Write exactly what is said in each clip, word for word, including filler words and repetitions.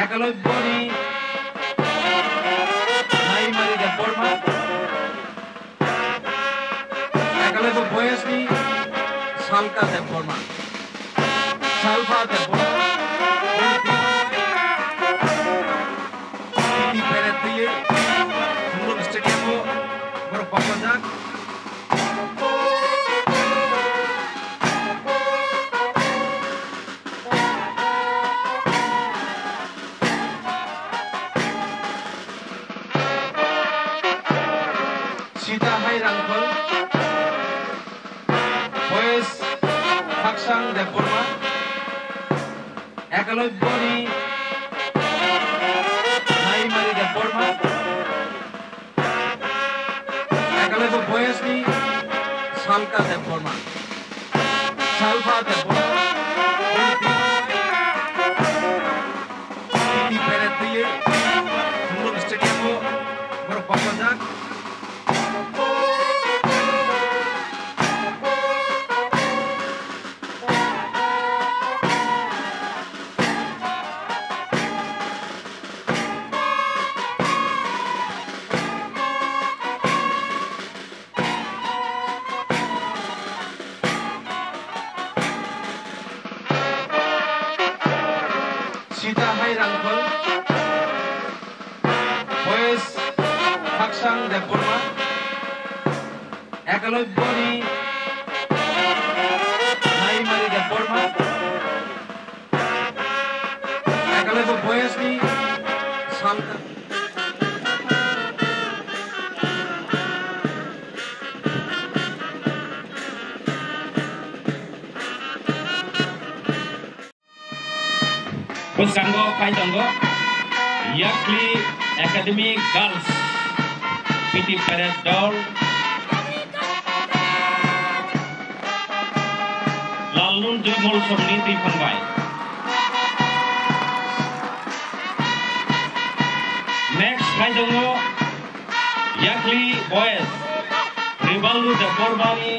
Ekalobboni Naimari Debbarma, Ekalobbo Boys ni Salka Debbarma, Salpa Debbarma, P T peret twiwi Khumlung Stadium o borok kokrojak. Sita hai Rangkhol, Boys Haksang Debbarma, Ekalobboni Naimari Debbarma, Ekalobbo Boys ni Salka Debbarma, Salpa Debbarma, P T peret twiwi Khumlung Stadium o borok kokrojak. Sita hai Rangkhol, Boys Haksang Debbarma, Ekalobboni Naimari Debbarma, Ekalobbo Boys ni Salka. Bwskango phai tongo Yakli Academy Girls P T peret dol. Lalnun Joymol Soroni twiphang bai. Next phai tongo Yakli Boys, Rivaldo Debbarmani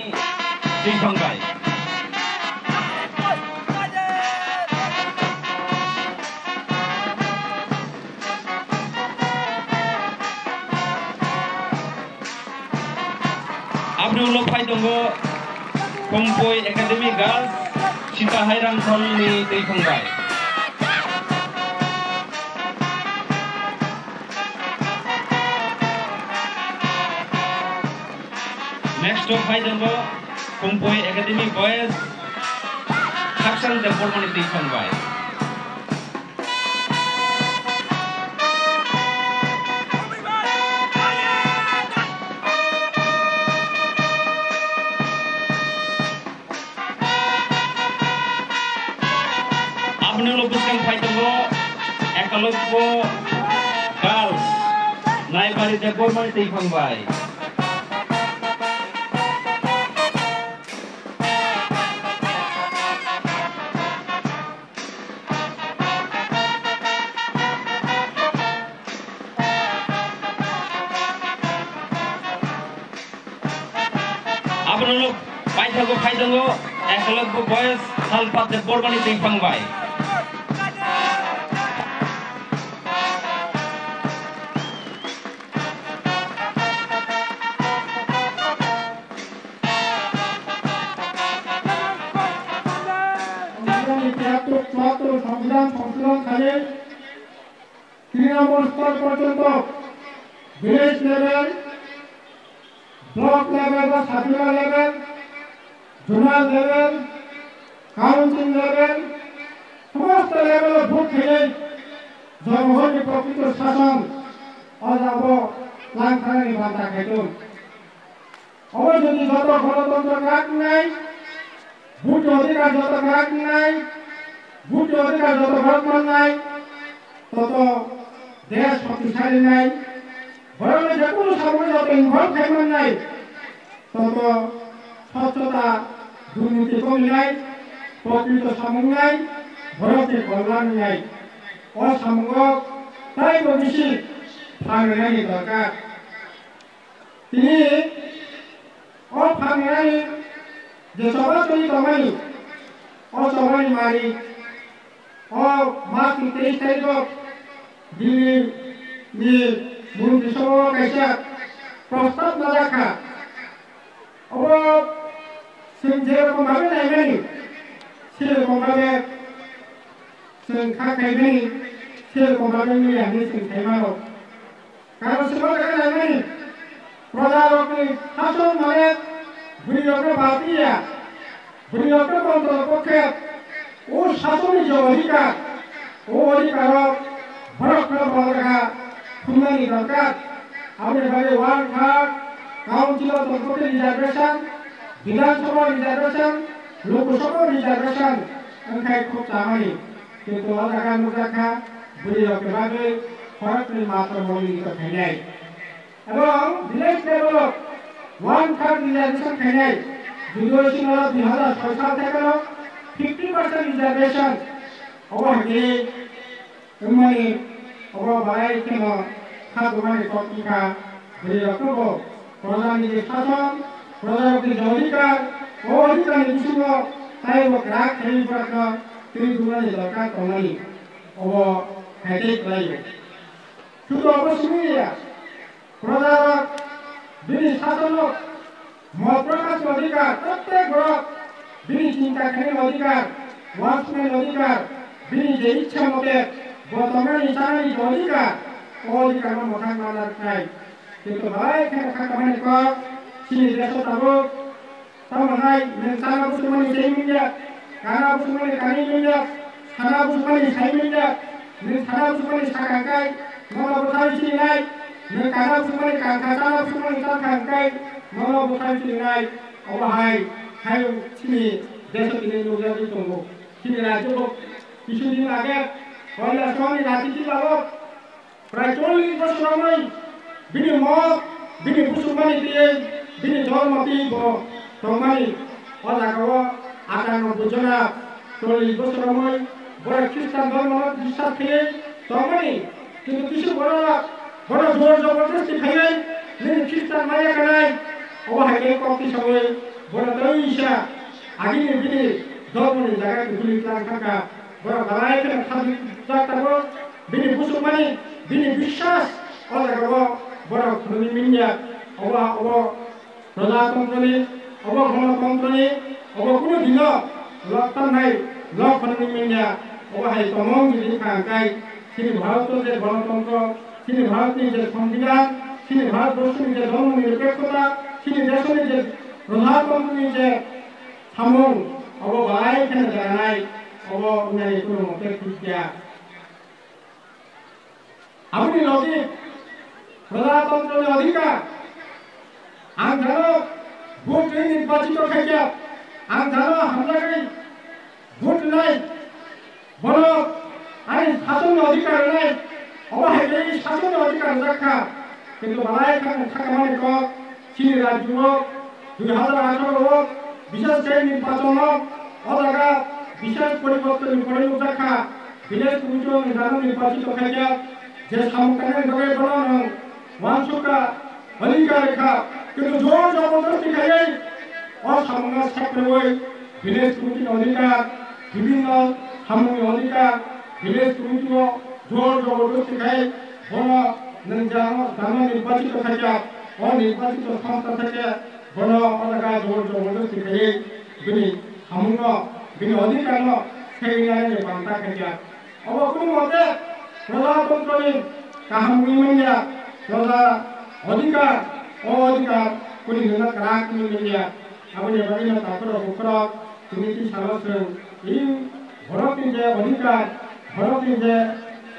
twiphang bai. Aboni ulo phai tongo Kumpui Academy Girls, Sita Hairang Kholni twiphang bai. Next o phai tongo Kumpui Academy Boys, Khakchang Debbarmani twiphang bai. Aboni ulo bwskang phai tongo Ekalobbo Girls, Naimari Debbarmani twiphang bai. Abono paithago phai tongo Ekalobbo Boys, Salpa Debbarmani twiphang bai. Tiyattor, chuattor Songbidan Songshodhon khainai tini nombor stor porjonto village level, block level ba sub-zonal level, zonal level, county level, somosto level o vote khainai jonogonni prokrito sason o jabo langthanani banta khaitong. Obo jodi joto gonotontro kwrak wngnai, vote ni odhikar joto kwrak wngnai, vote ni odhikar joto borok mannai, toto desh shoktisali wngnai, borokno jekunu samungo joto involve khai mannai, toto swchhota, durniti kominai, prokrito samung wngnai, borokni kolyan wngnai. O samungo taibo bisi phan rwnani dorkar. Tini o phan rwnani je choba twi tongmani, o chobani mari, o March ni teis tarikh o Delhi ni Montri Sabha o kaisa prostab najak kha. Obo chwng je rokom bagwi naimani, se rokom bagwi chwng kha khaimani, se rokom bagwi wngya hinwi chwng sai mano. Karon se bo jaga naimani, proja rokni sason mane bwrwi rokno bati ya, bwrwi rokno kontrol kokhe, o sasonni je odhikar, o odhikar rok borok no bo jaga thumnani dorkar. Aboni bagwi one third council o tongkhe reservation, Bidhan Sabha reservation, Lok Sabha reservation wngkhai khub chamani. Kintu o jaga nukjakha bwrwi rokni bagwi khoroknwi matro monolito khainai. Ebong village level o one third reservation khainai. Judio sino dui hazar soi sal thekeno fifty percent reservation. Obo hai khe wngmani obo belai kheno kha tongmani kok wngkha. Bwrwi rokno bo proja ni je sason, proja rokni je odhikar, o odhikar ni bisingo taibo kwrak khlaiwi borokno twi tubunani dorkar tongmani. Obo hai tei khlaio. Sudhu obo simi ya. Projarok bini sasono mot prokash odhikar, prottek borok bini chinta khainani odhikar, wansuknani odhikar, bini je ichha mote bo tongnani chanani je odhikar, o odhikar no mwthang manjaknai. Kintu belai kheno kha kamani kok chini desh o tabuk. Tamo hai nwng chana buchukmani sai manya, kana buchukmani kanwi manya, sana buchukmani sai manya, nwng sana buchukmani sakha hwnkhe nono bwtharwi sininai, nwng kana buchukmani kankha chana buchukmani chakha hwnkhe nono bwtharwi sininai. Obo hai, hai chini desh o tini nukjagwi tongo. Chini rajyo bo kisu din age, koila songni rati jilao Prai chollish bosor romwi bini mok, bini buchukmani twiwi, bini dormo twiwi bo tongmani. O jagao atanoboi jona chollish bosor romwi borok Khristan dormono biswas khaiwi tongmani. Kintu kisu borok bono jor jobordosti khaiwi nini Khristan maya kanai. Obo hai khe kok tisawi bono tei sa agini bini dormoni jaga kwthwlwi tlang thangkha. Borok belai kheno khajak tabuk. Bini buchukmani, bini biswas, o jagao borok phunuknwi manya, obo, obo projatantroni, obo gonotantroni, obo kunu dino lok tamnai, lok phunuknwi manya, obo hai tongmung jodi wngkha hwnkhe, chini Bharat o je gonotantro, chini Bharat ni je Songbidan, chini Bharat borso ni je dhormo nirpekkhota, chini desh ni je projatantroni je samung, obo belai kheno deranai, obo wngnani kunu mote thik ya. Aboni logi projatantroni odhikar, ang jano vote rwi nirbachito khaikha, ang jano hamjagwi vote rwnai, bono ani sasonni odhikar rwnai, obo hai khe sasonni odhikar rwjak kha, kintu belai kheno kha kamani kok, chini rajyo o dui hazar atharo o bishesh khe nirbachon o, o jaga bishesh poriborton ni pore nukjak kha. Village committee o nwng jano nirbachito khaikha, je samung tangnani bagwi bono nwng uansukha, odhikar rwkha, kintu jor jobordosti khaiwi o samungno sakriwi village committee ni odhikar, bibhinno samungni odhikar, village committee o jor jobordosti khai bono nwng jano, jano nirbachito khaikha, o nirbachito songstha theke bono o jaga jor jobordosti khaiwi bini samungno, bini odhikarno segwi nanani banta khaikha. Obo kunu mote projatantroni kaham wngwi manya, proja odhikar, o odhikar kuni hwnna kwrak wngwi manya. Aboni bagwino takhurok bukhurok tini twi salo chwng i borokni je odhikar, borokni je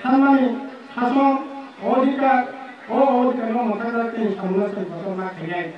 sanmani sason, o odhikar, o odhikarno mwthangjaknai samungno chwng kotorma khainai.